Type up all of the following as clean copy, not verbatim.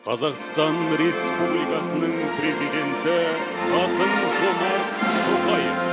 Қазақстан Республикасының президенті Қасым-Жомарт Тоқаев.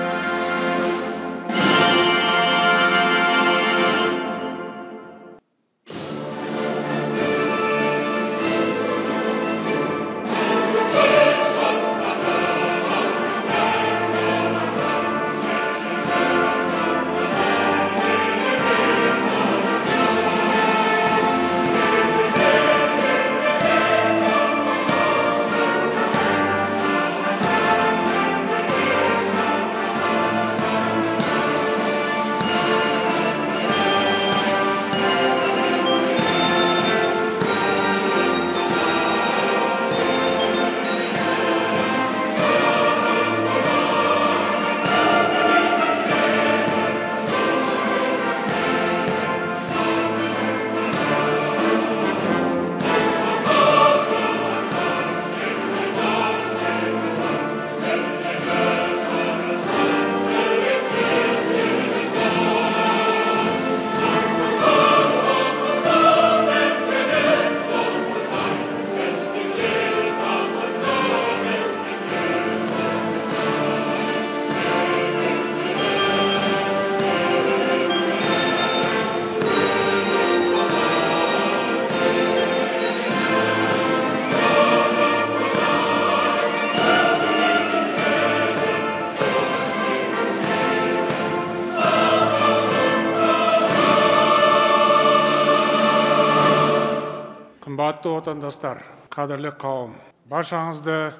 Қымбатты отандастар, қадірлі қауым, баршаңызды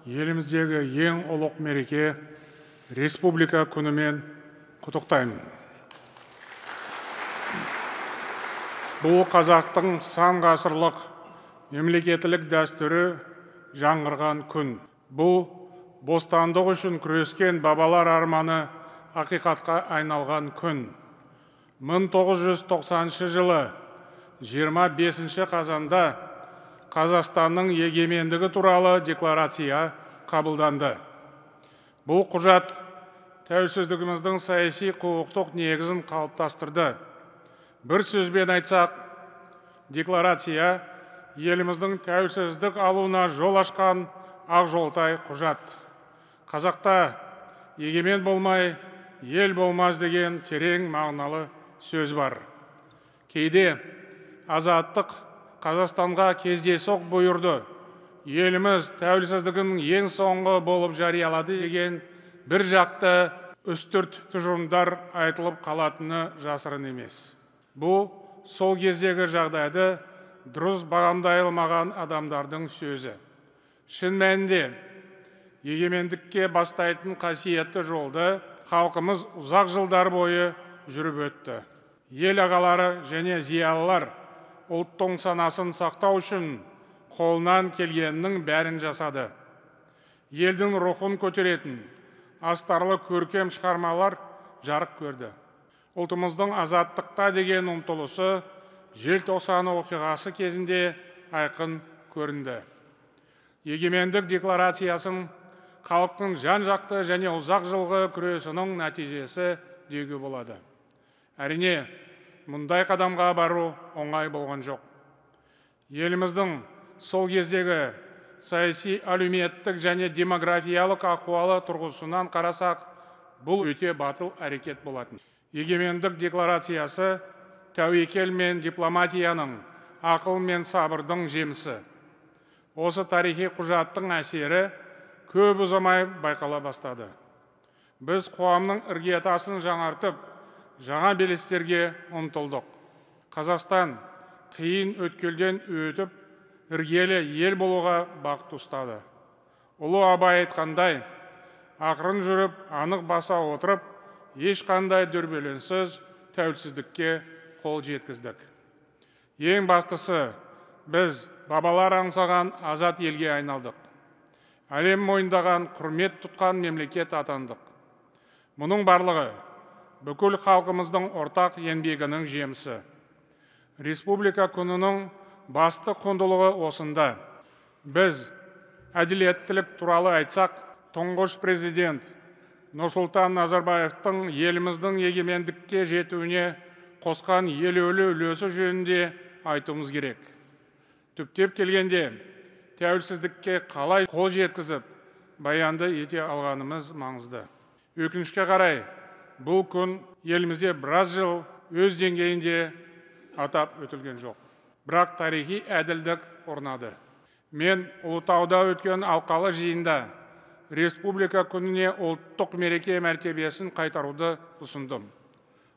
еліміздегі ең ұлық мереке Республика күнімен құттықтаймын. Бұл қазақтың сан ғасырлық мемлекеттілік дәстүрі жаңғырған күн. Бұл бостандық үшін күрескен бабалар арманы ақиқатқа айналған күн. 1990 жылы 25 қазанда Қазақстанның егемендігі туралы декларация қабылданды. Бұл құжат тәуелсіздігіміздің саяси құқықтық негізін қалыптастырды. Бір сөзбен айтсақ, декларация еліміздің тәуелсіздік алуына жол ашқан ақжолтай құжат. Қазақта егемен болмай, ел болмас деген терең мағыналы сөз бар. Кейде азаттық Қазақстанға кездейсоқ бұйырды. Еліміз тәуелсіздігінің ең соңғы болып жариялады деген бір жақты үстірт тұжырымдар айтылып қалатыны жасырын емес. Бұл сол кездегі жағдайды дұрыс бағамдай алмаған адамдардың сөзі. Шын мәнінде егемендікке бастайтын қасиетті жолды халқымыз ұзақ жылдар бойы жүріп өтті. Ел ағалары және зиялылар ұлттың санасын сақтау үшін қолынан келгенінің бәрін жасады. Елдің рухын көтеретін астарлы көркем шығармалар жарық көрді. Ұлтымыздың азаттықта деген ұмтылысы желтоқсан оқиғасы кезінде айқын көрінді. Егемендік декларациясын халықтың жан-жақты және ұзақ жылғы күресінің нәтижесі деуге болады. Әрине, мұндай қадамға бару оңай болған жоқ. Еліміздің сол кездегі саяси, әлеуметтік және демографиялық ахуалы тұрғысынан қарасақ, бұл өте батыл әрекет болатын. Егемендік декларациясы тәуекел мен дипломатияның, ақыл мен сабырдың жемісі. Осы тарихи құжаттың әсері көп ұзамай байқала бастады. Біз қоғамның іргетасын жаңартып, жаңа белестерге ұмтылдық. Қазақстан қиын өткелден өтіп, іргелі ел болуға бағыт ұстады. Ұлы Абай айтқандай, ақырын жүріп, анық баса отырып, ешқандай дүрбелеңсіз тәуелсіздікке қол жеткіздік. Ең бастысы, біз бабалар аңсаған азат елге айналдық. Әлем мойындаған, құрмет тұтқан мемлекет атандық. Мұның барлығы бүкіл халқымыздың ортақ еңбегінің жемісі. Республика күнінің басты құндылығы осында. Біз әділеттілік туралы айтсақ, тұңғыш президент Нұрсұлтан Назарбаевтың еліміздің егемендікке жетуіне қосқан елеулі үлесі жөнінде айтуымыз керек. Түптеп келгенде, тәуелсіздікке қалай қол жеткізіп, баянды ете алғанымыз маңызды. Өкінішке қарай, бұл күн елімізде біраз жыл өз деңгейінде атап өтілген жоқ. Бірақ тарихи әділдік орнады. Мен Ұлытауда өткен алқалы жиында Республика күніне ұлттық мереке мәртебесін қайтаруды ұсындым.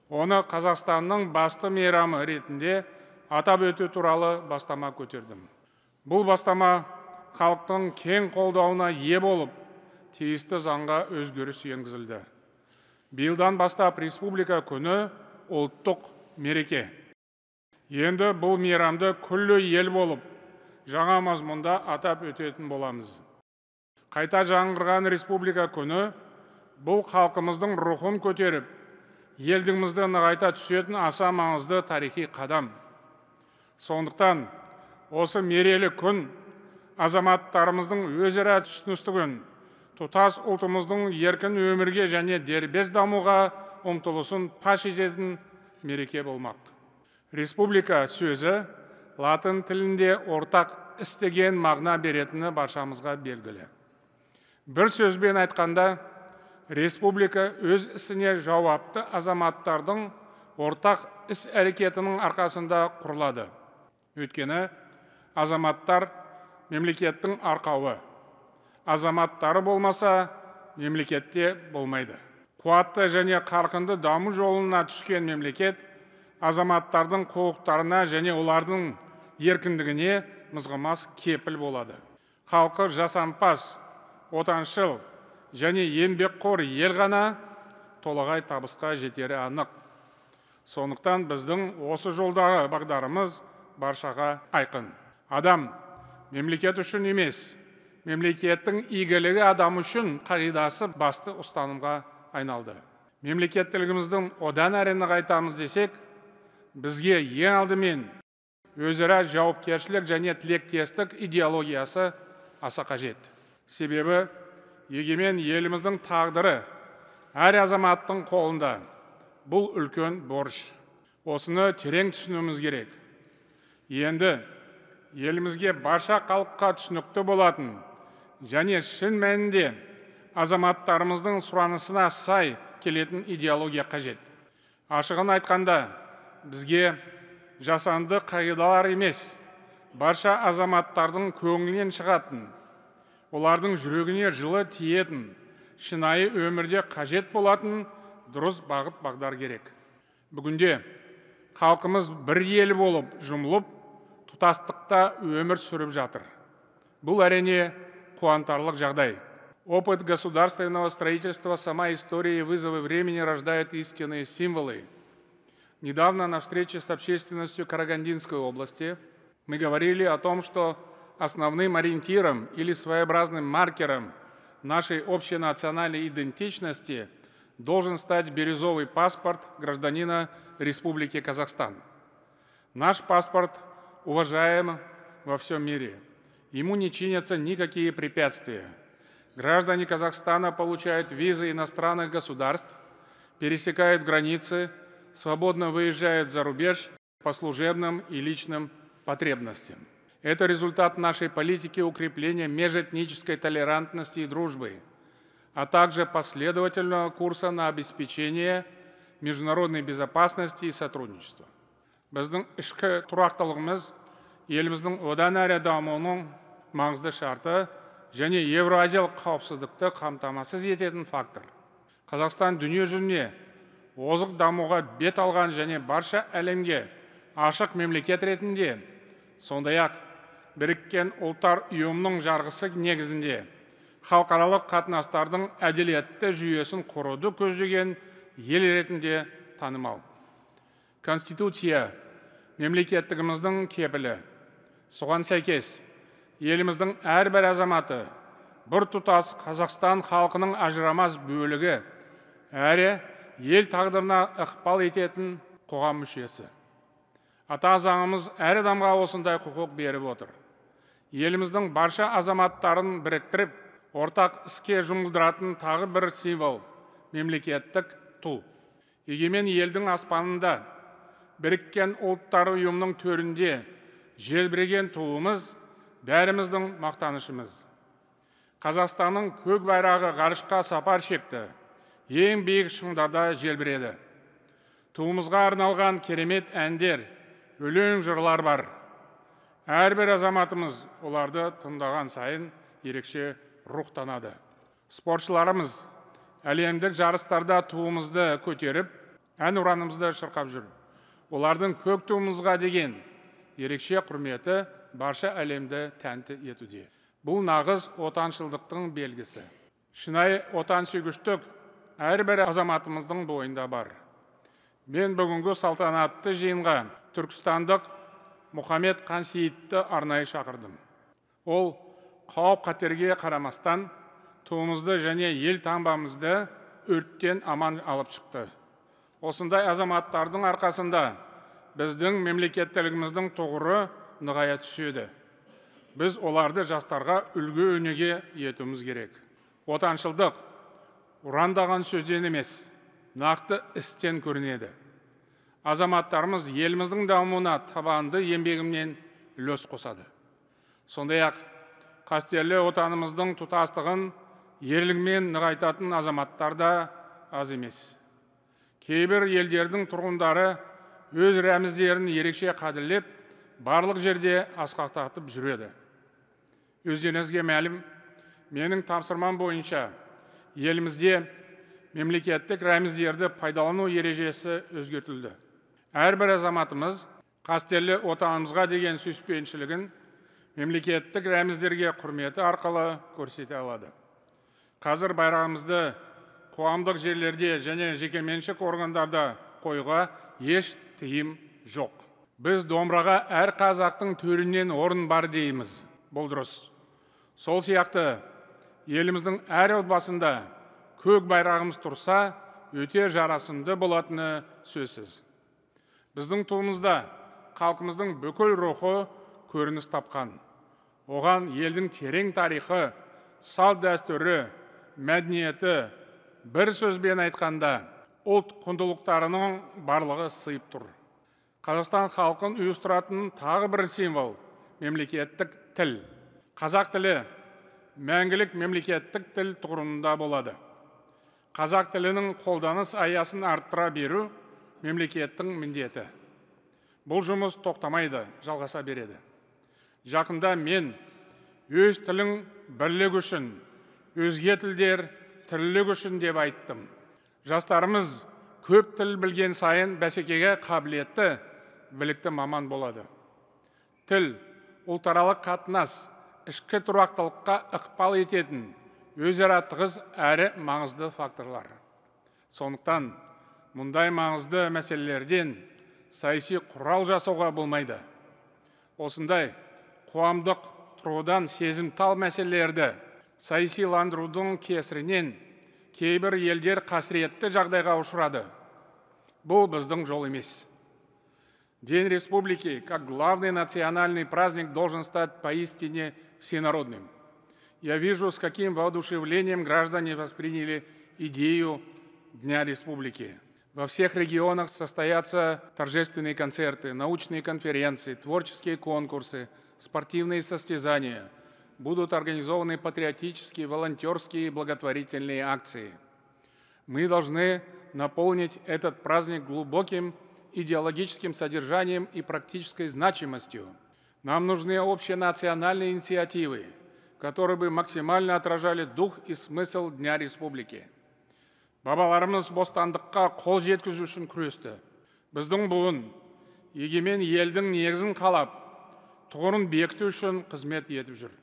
Оны Қазақстанның басты мейрамы ретінде атап өту туралы бастама көтердім. Бұл бастама халықтың кең қолдауына ие болып, тиісті заңға өзгеріс енгізілді. Биылдан бастап Республика күні ұлттық мереке. Енді бұл мейрамды күллі ел болып, жаңа мазмұнда атап өтетін боламыз. Қайта жаңғырған Республика күні бұл халқымыздың рухын көтеріп, елдігімізді нығайта түсетін аса маңызды тарихи қадам. Сондықтан осы мерейлі күн азаматтарымыздың өзара түсіністігін, тұтас ұлтымыздың еркін өмірге және дербес дамуға ұмтылысын паш ететін мереке болмақ. Республика сөзі латын тілінде ортақ іс деген мағына беретіні баршамызға белгілі. Бір сөзбен айтқанда, республика өз ісіне жауапты азаматтардың ортақ іс әрекетінің арқасында құрылады. Өйткені азаматтар мемлекеттің арқауы. Азаматтары болмаса, мемлекетте болмайды. Қуатты және қарқынды даму жолына түскен мемлекет азаматтардың құқықтарына және олардың еркіндігіне мызғымас кепіл болады. Халқы жасампаз, отаншыл және еңбекқор ел ғана толағай табысқа жетері анық. Сондықтан біздің осы жолдағы бағдарымыз баршаға айқын. Адам мемлекет үшін емес, мемлекеттің игілігі адам үшін қағидасы басты ұстанымға айналды. Мемлекеттілігіміздің одан әрі нығайтамыз десек, бізге ең алдымен өзара жауапкершілік және тілектестік идеологиясы аса қажет. Себебі егемен еліміздің тағдыры әр азаматтың қолында. Бұл үлкен борыш. Осыны терең түсінуіміз керек. Енді елімізге барша халыққа түсінікті болатын және шын мәнінде азаматтарымыздың сұранысына сай келетін идеология қажет. Ашығын айтқанда, бізге жасанды қағидалар емес, барша азаматтардың көңілінен шығатын, олардың жүрегіне жылы тиетін, шынайы өмірде қажет болатын дұрыс бағыт бағдар керек. Бүгінде халқымыз бір ел болып жұмылып, тұтастықта өмір сүріп жатыр. Бұл әрине қуантарлық жағдай. Опыт государственного строительства, сама история и вызовы времени рождают истинные символы. Недавно на встрече с общественностью Карагандинской области мы говорили о том, что основным ориентиром или своеобразным маркером нашей общенациональной идентичности должен стать бирюзовый паспорт гражданина Республики Казахстан. Наш паспорт уважаем во всем мире. Ему не чинятся никакие препятствия. Граждане Казахстана получают визы иностранных государств, пересекают границы, свободно выезжают за рубеж по служебным и личным потребностям. Это результат нашей политики укрепления межэтнической толерантности и дружбы, а также последовательного курса на обеспечение международной безопасности и сотрудничества. Біздің ішкі тұрақтылығымыз еліміздің одан әрі дамуының маңызды шарты және евроазиялық қауіпсіздікті қамтамасыз ететін фактор. Қазақстан дүние жүзіне озық дамуға бет алған және барша әлемге ашық мемлекет ретінде, сондай-ақ Біріккен Ұлттар Ұйымының жарғысы негізінде халықаралық қатынастардың әділетті жүйесін құруды көздеген ел ретінде танымал. Конституция мемлекеттігіміздің кепілі. Соған сәйкес, еліміздің әрбір азаматы біртұтас Қазақстан халқының ажырамас бөлігі, әрі ел тағдырына ықпал ететін қоғам мүшесі. Ата заңымыз әр адамға осындай құқық беріп отыр. Еліміздің барша азаматтарын біріктіріп, ортақ іске жұмылдыратын тағы бір символ мемлекеттік ту. Егемен елдің аспанында, Біріккен Ұлттар Ұйымының төрінде желбіреген туымыз бәріміздің мақтанышымыз. Қазақстанның көк байрағы ғарышқа сапар шекті, ең биік шыңдарда желбіреді. Туымызға арналған керемет әндер, өлең жырлар бар. Әрбір азаматымыз оларды тыңдаған сайын ерекше рухтанады. Спортшыларымыз әлемдік жарыстарда туымызды көтеріп, әнұранымызды шырқап жүр. Олардың көк туымызға деген ерекше құрметі барша әлемді тәнті етуде. Бұл нағыз отаншылдықтың белгісі. Шынайы отансүйгіштік әрбір азаматымыздың бойында бар. Мен бүгінгі салтанатты жиынға түркістандық Мұхаммед Қансейітті арнайы шақырдым. Ол қауіп-қатерге қарамастан туымызды және ел таңбамызды өрттен аман алып шықты. Осындай азаматтардың арқасында біздің мемлекеттілігіміздің тұғыры нығая түседі. Біз оларды жастарға үлгі өнеге етуіміз керек. Отаншылдық ұрандаған сөзден емес, нақты істен көрінеді. Азаматтарымыз еліміздің дамуына табанды еңбегімен үлес қосады. Сондай-ақ қастерлі отанымыздың тұтастығын ерлігімен нығайтатын азаматтар да аз емес. Кейбір елдердің тұрғындары өз рәміздерін ерекше қадірлеп, барлық жерде асқақтатып жүреді. Өздеріңізге мәлім, менің тапсырмам бойынша елімізде мемлекеттік рәміздерді пайдалану ережесі өзгертілді. Әрбір азаматымыз қастерлі отанымызға деген сүйіспеншілігін мемлекеттік рәміздерге құрметі арқылы көрсете алады. Қазір байрағымызды қоғамдық жерлерде және жекеменшік органдарда қоюға еш тыйым жоқ. Біз домбыраға әр қазақтың төрінен орын бар дейміз. Бұл дұрыс. Сол сияқты еліміздің әр отбасында көк байрағымыз тұрса, өте жарасымды болатыны сөзсіз. Біздің туымызда халқымыздың бүкіл рухы көрініс тапқан. Оған елдің терең тарихы, салт дәстүрі, мәдениеті, бір сөзбен айтқанда, ұлт құндылықтарының барлығы сыйып тұр. Қазақстан халқын ұйыстыратын тағы бір символ мемлекеттік тіл. Қазақ тілі мәңгілік мемлекеттік тіл тұғырында болады. Қазақ тілінің қолданыс аясын арттыра беру мемлекеттің міндеті. Бұл жұмыс тоқтамайды, жалғаса береді. Жақында мен өз тілің бірлік үшін, өзге тілдер тірлік үшін деп айттым. Жастарымыз көп тіл білген сайын бәсекеге қабілетті, білікті маман болады. Тіл, ұлтаралық қатынас, ішкі тұрақтылыққа ықпал ететін өзара тығыз әрі маңызды факторлар. Сондықтан мұндай маңызды мәселелерден саяси құрал жасауға болмайды. Осындай қоғамдық тұрғыдан сезімтал мәселелерді саясиландырудың кесірінен кейбір елдер қасіретті жағдайға ұшырады. Бұл біздің жол емес. День Республики, как главный национальный праздник, должен стать поистине всенародным. Я вижу, с каким воодушевлением граждане восприняли идею Дня Республики. Во всех регионах состоятся торжественные концерты, научные конференции, творческие конкурсы, спортивные состязания. Будут организованы патриотические, волонтерские и благотворительные акции. Мы должны наполнить этот праздник глубоким идеологическим содержанием и практической значимостью. Нам нужны общенациональные инициативы, которые бы максимально отражали дух и смысл Дня Республики. Бабаларымыз бостандыққа қол жеткізу үшін күресті. Біздің буын егемен елдің негізін қалап, тұғырын бекіту үшін қызмет етіп жүр.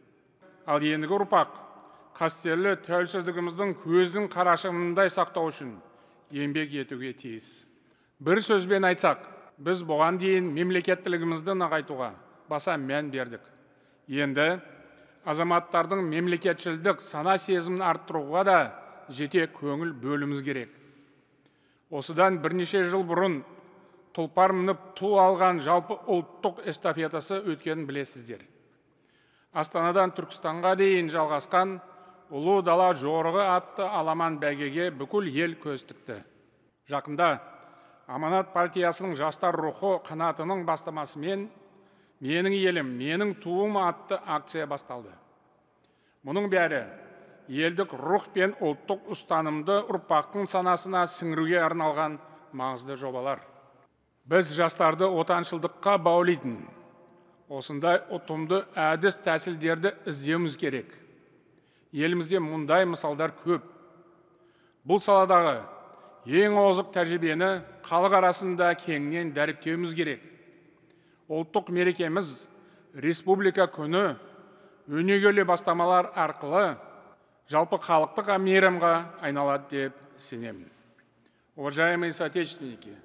Ал ендігі ұрпақ қастерлі тәуелсіздігіміздің көздің қарашығындай сақтау үшін еңбек етуге тиіс. Бір сөзбен айтсақ, біз бұған дейін мемлекеттілігімізді нығайтуға баса мән бердік. Енді азаматтардың мемлекетшілдік сана сезімін арттыруға да жете көңіл бөлуіміз керек. Осыдан бірнеше жыл бұрын тұлпар мініп ту алған жалпы ұлттық эстафетасы өткенін білесіздер. Астанадан Түркістанға дейін жалғасқан Ұлы дала жорығы атты аламан бәйгеге бүкіл ел көз тікті. Жақында Аманат партиясының жастар рухы қанатының бастамасымен «Менің елім, менің туым» атты акция басталды. Мұның бәрі елдік рух пен ұлттық ұстанымды ұрпақтың санасына сіңіруге арналған маңызды жобалар. Біз жастарды отаншылдыққа баулитын осындай ұтымды әдіс тәсілдерді іздеуіміз керек. Елімізде мұндай мысалдар көп. Бұл саладағы ең озық тәжірибені халық арасында кеңінен дәріптеуіміз керек. Ұлттық мерекеміз Республика күні өнегелі бастамалар арқылы жалпы халықтық мейрамға айналады деп сенемін. Уважаемые соотечественники,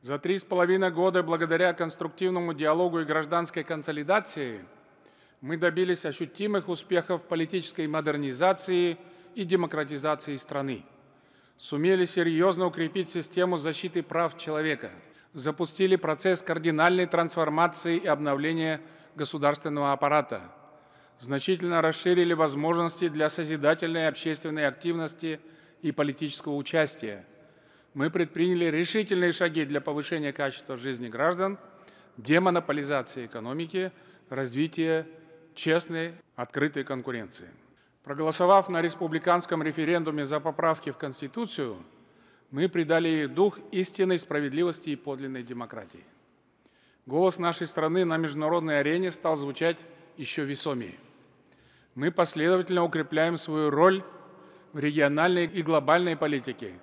за 3,5 года благодаря конструктивному диалогу и гражданской консолидации мы добились ощутимых успехов в политической модернизации и демократизации страны. Сумели серьезно укрепить систему защиты прав человека, запустили процесс кардинальной трансформации и обновления государственного аппарата, значительно расширили возможности для созидательной общественной активности и политического участия. Мы предприняли решительные шаги для повышения качества жизни граждан, демонополизации экономики, развития честной, открытой конкуренции. Проголосовав на республиканском референдуме за поправки в Конституцию, мы придали ей дух истинной справедливости и подлинной демократии. Голос нашей страны на международной арене стал звучать еще весомее. Мы последовательно укрепляем свою роль в региональной и глобальной политике,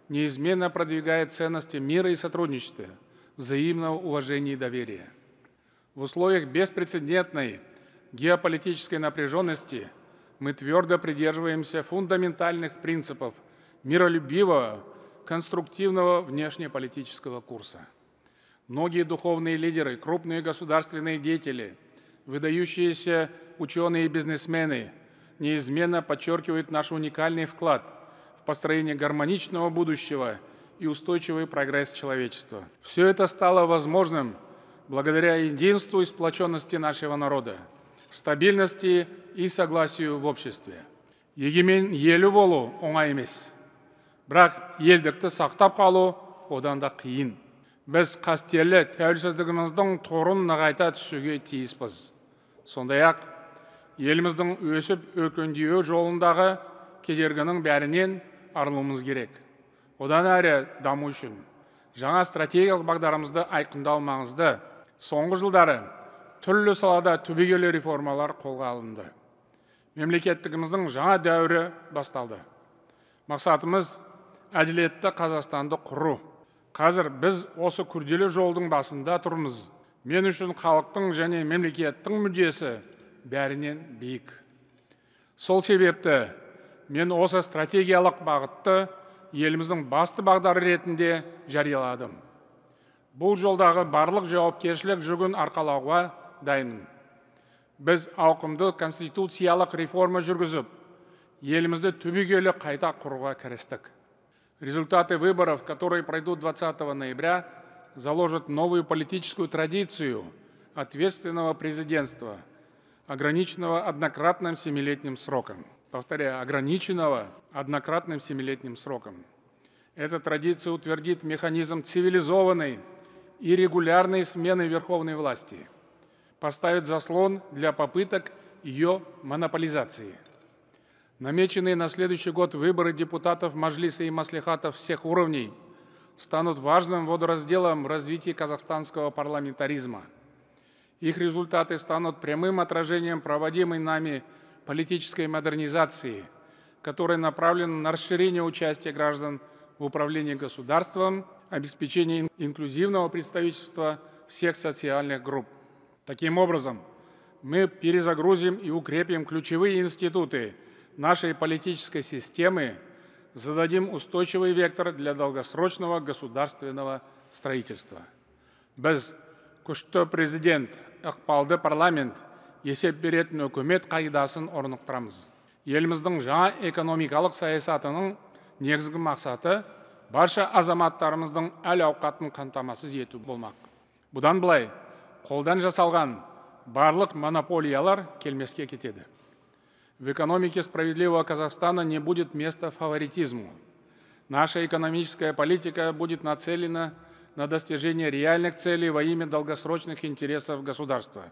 неизменно продвигая ценности мира и сотрудничества, взаимного уважения и доверия. В условиях беспрецедентной геополитической напряженности мы твердо придерживаемся фундаментальных принципов миролюбивого, конструктивного внешнеполитического курса. Многие духовные лидеры, крупные государственные деятели, выдающиеся ученые и бизнесмены неизменно подчеркивают наш уникальный вклад в построение гармоничного будущего и устойчивый прогресс человечества. Все это стало возможным благодаря единству и сплоченности нашего народа, стабильности и согласию в обществе. Егемен ел болу оңай емес. Бірақ елдікті сақтап қалу одан да қиын. Біз қастерлі тәуелсіздігіміздің тұғырын нығайта түсуге тиіспіз. Сондай-ақ, еліміздің өсіп өркендеуі жолындағы кедергінің бәрінен арылуымыз керек. Одан әрі даму үшін жаңа стратегиялық бағдарымызды айқындау маңызды. Соңғы жылдары түрлі салада түбегейлі реформалар қолға алынды. Мемлекеттігіміздің жаңа дәуірі басталды. Мақсатымыз – әділетті Қазақстанды құру. Қазір біз осы күрделі жолдың басында тұрмыз. Мен үшін халықтың және мемлекеттің мүддесі бәрінен биік. Сол себепті мен осы стратегиялық бағытты еліміздің басты бағдары ретінде жарияладым. Бұл жолдағы барлық жауапкершілік жүгін арқалауға дайынмын. Біз ауқымды конституциялық реформа жүргізіп, елімізді түбегейлі қайта құруға кірістік. Результаты выборов, которые пройдут 20 ноября, заложат новую политическую традицию ответственного президентства, ограниченного однократным семилетним сроком. Повторяю, ограниченного однократным семилетним сроком. Эта традиция утвердит механизм цивилизованной и регулярной смены верховной власти, поставит заслон для попыток ее монополизации. Намеченные на следующий год выборы депутатов Мажилиса и маслихатов всех уровней станут важным водоразделом в развитии казахстанского парламентаризма. Их результаты станут прямым отражением проводимой нами политической модернизации, которая направлена на расширение участия граждан в управлении государством, обеспечение инклюзивного представительства всех социальных групп. Таким образом, мы перезагрузим и укрепим ключевые институты нашей политической системы, зададим устойчивый вектор для долгосрочного государственного строительства. Біз күшті президент, ықпалды парламент, есеп беретін үкімет қағидасын орнықтырамыз. Еліміздің жаңа экономикалық саясатының негізгі мақсаты барша азаматтарымыздың әл ауқатын қамтамасыз ету болмақ. Бұдан былай қолдан жасалған барлық монополиялар келмеске кетеді. В экономике справедливого Казахстана не будет места фаворитизму. Наша экономическая политика будет нацелена на достижение реальных целей во имя долгосрочных интересов государства.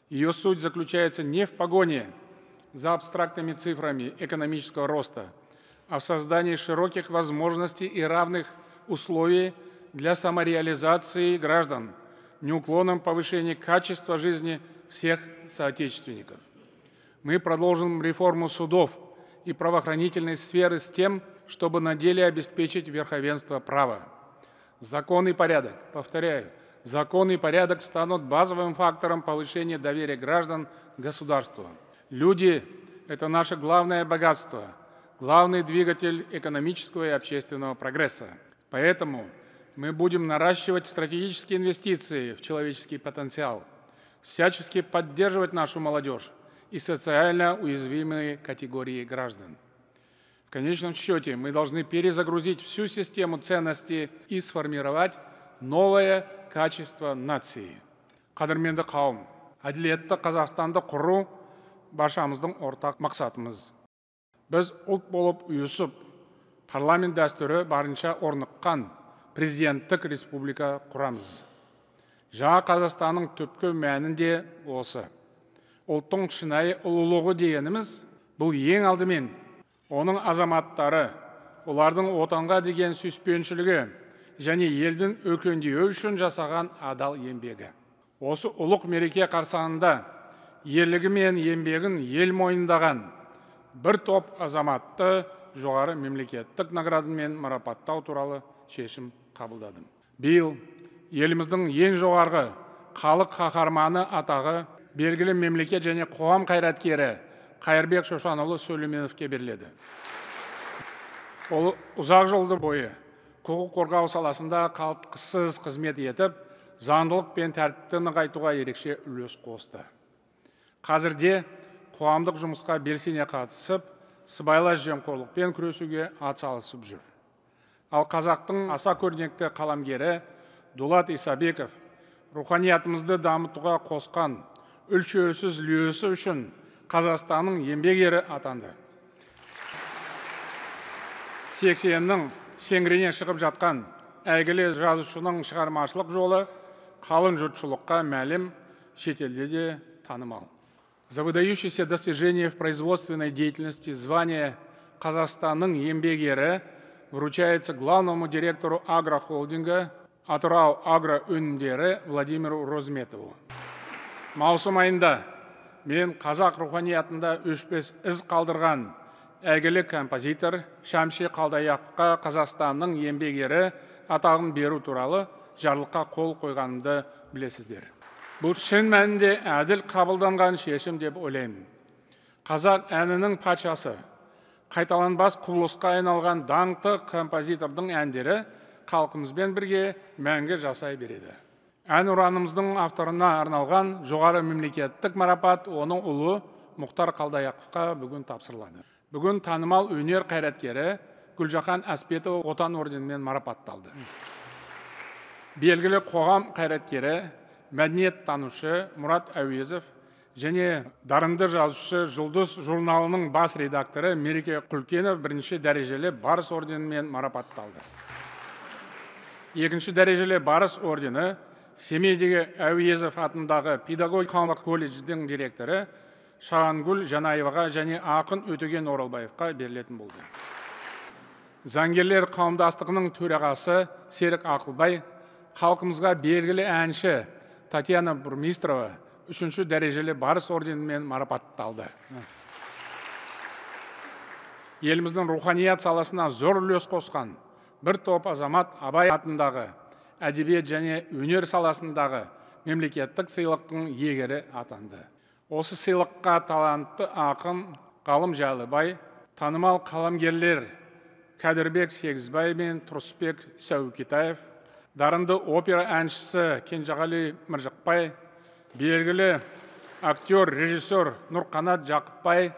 Ее суть заключается не в погоне за абстрактными цифрами экономического роста, а в создании широких возможностей и равных условий для самореализации граждан, неуклонном повышении качества жизни всех соотечественников. Мы продолжим реформу судов и правоохранительной сферы с тем, чтобы на деле обеспечить верховенство права. Закон и порядок, повторяю, закон и порядок станут базовым фактором повышения доверия граждан к государству. Люди – это наше главное богатство, главный двигатель экономического и общественного прогресса. Поэтому мы будем наращивать стратегические инвестиции в человеческий потенциал, всячески поддерживать нашу молодежь и социально уязвимые категории граждан. В конечном счете мы должны перезагрузить всю систему ценностей и сформировать новое качество нации. Қадірменді қауым, әділетті Қазақстанды құру – баршамыздың ортақ мақсатымыз. Біз ұлт болып ұйысып, парламент дәстүрі барынша орныққан президенттік республика құрамыз. Жаңа Қазақстанның түпкі мәні де осы. Ұлттың шынайы ұлылығы дегеніміз – бұл ең алдымен оның азаматтары, олардың отанға деген сүйіспеншілігі және елдің өркендеуі үшін жасаған адал еңбегі. Осы ұлық мереке қарсаңында ерлігі мен еңбегін ел мойындаған бір топ азаматты жоғары мемлекеттік наградамен марапаттау туралы шешім қабылдадым. Биыл еліміздің ең жоғарғы Халық қаһарманы атағы белгілі мемлекет және қоғам қайраткері Қайырбек Шошанұлы Сүлейменовке беріледі. Ол ұзақ жылдар бойы құқық қорғау саласында қалтқысыз қызмет етіп, заңдылық пен тәртіпті нығайтуға ерекше үлес қосты. Қазірде қоғамдық жұмысқа белсене қатысып, сыбайлас жемқорлықпен күресуге атсалысып жүр. Ал қазақтың аса көрнекті қаламгері Дулат Исабеков руханиятымызды дамытуға қосқан өлшеусіз үлесі үшін Қазақстанның Еңбек Ері атанды. 80-нің сеңгіріне шығып жатқан әйгілі жазушының шығармашылық жолы қалың жұртшылыққа мәлім, шетелде де танымал. За выдающиеся достижения в производственной деятельности звание Қазақстанның Еңбек Ері вручается главному директору агрохолдинга «Атырау Агро өнімдері» Владимиру Розметову. Маусым айында мен қазақ руханиятында өшпес із қалдырған әйгілі композитор Шәмші Қалдаяқовқа Қазақстанның Еңбек Ері атағын беру туралы жарлыққа қол қойғанымды білесіздер. Бұл шын мәнінде әділ қабылданған шешім деп ойлаймын. Қазақ әнінің патшасы, қайталанбас құбылысқа айналған даңқты композитордың әндері халқымызбен бірге мәңгі жасай береді. Ән ұранымыздың авторына арналған жоғары мемлекеттік марапат оның ұлы Мұхтар Қалдаяқовқа бүгін тапсырылады. Бүгін танымал өнер қайраткері Гүлжахан Әспетова Отан орденімен марапатталды. Белгілі қоғам қайраткері, мәдениеттанушы Мұрат Әуезов және дарынды жазушы, «Жұлдыз» журналының бас редакторы Мереке Құлкенов бірінші дәрежелі Барыс орденімен марапатталды. Екінші дәрежелі Барыс ордені Семейдегі Әуезов атындағы педагогикалық колледждің директоры Шағангүл Жанаеваға және ақын Өтеген Оралбаевқа берілетін болды. Заңгерлер қауымдастығының төрағасы Серік Ақылбай, халқымызға белгілі әнші Татьяна Бурмистрова үшінші дәрежелі Барыс орденімен марапатталды. Еліміздің руханият саласына зор үлес қосқан бір топ азамат Абай атындағы әдебиет және өнер саласындағы мемлекеттік сыйлықтың иегері атанды. Осы сыйлыққа талантты ақын Ғалым Жайлыбай, танымал қаламгерлер Кәдірбек Сегізбай мен Тұрысбек Сәукетаев, дарынды опера әншісі Кенжеғали Мыржықпай, белгілі актер, режиссер Нұрқанат Жақыпбай,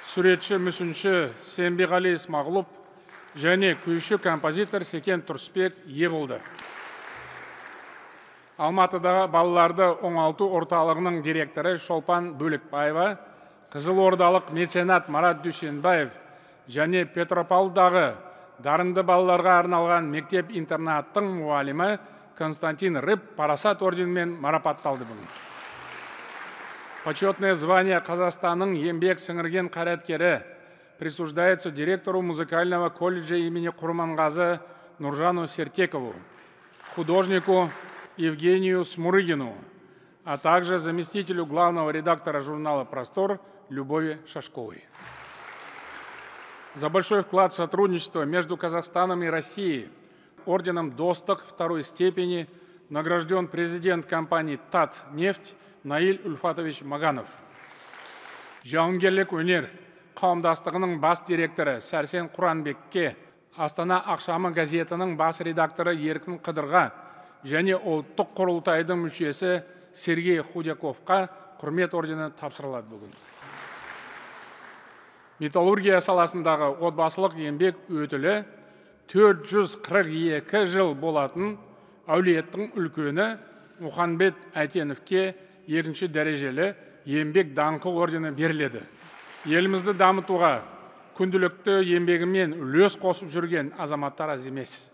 суретші, мүсінші Сембиғали Смағұлов және күйші, композитор Секен Тұрысбек ие болды. Алматыдағы балаларды оңалту орталығының директоры Шолпан Бөлекбаева, қызылордалық меценат Марат Дүйсенбаев және Петропавлдағы дарынды балаларға арналған мектеп-интернаттың мұғалімі Константин Рыб Парасат орденімен марапатталды бүгін. Почетное звание Қазақстанның еңбек сіңірген қайраткері присуждается директору музыкального колледжа имени Курмангазы Нуржану Сертекову, художнику Евгению Смурыгину, а также заместителю главного редактора журнала «Простор» Любови Шашковой. За большой вклад в сотрудничество между Казахстаном и Россией орденом Достық второй степени награжден президент компании «Татнефть» Наиль Ульфатович Маганов. Жауынгерлік өнер қауымдастығының бас директоры Сәрсен Құранбекке, «Астана ақшамы» газетінің бас редакторы Еркін Қыдырға және ұлттық құрылтайдың мүшесі Сергей Худяковқа құрмет ордені тапсырылады бүгін. Металлургия саласындағы отбасылық еңбек өтілі 442 жыл болатын әулеттің үлкені Мұханбет Әйтеновке екінші дәрежелі еңбек даңқы ордені беріледі. Елімізді дамытуға күнделікті еңбегімен үлес қосып жүрген азаматтар аз емес.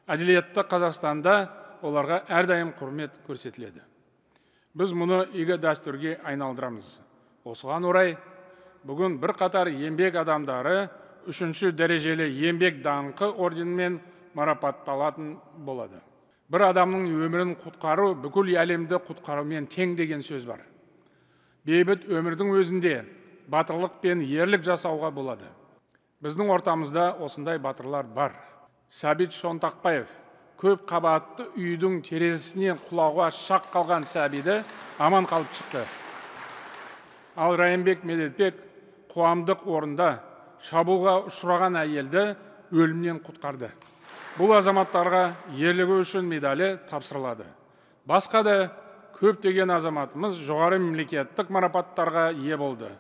Әділетті Қазақстанда оларға әрдайым құрмет көрсетіледі. Біз мұны игі дәстүрге айналдырамыз. Осыған орай бүгін бірқатар еңбек адамдары үшінші дәрежелі еңбек даңқы орденімен марапатталатын болады. Бір адамның өмірін құтқару бүкіл әлемді құтқарумен тең деген сөз бар. Бейбіт өмірдің өзінде батырлық пен ерлік жасауға болады. Біздің ортамызда осындай батырлар бар. Сәбит Шонтақбаев көп қабатты үйдің терезесінен құлауға шақ қалған сәбиді аман қалып шықты. Ал Райымбек Медетбек қоғамдық орында шабуылға ұшыраған әйелді өлімнен құтқарды. Бұл азаматтарға ерлігі үшін медалі тапсырылады. Басқа да көптеген азаматымыз жоғары мемлекеттік марапаттарға ие болды.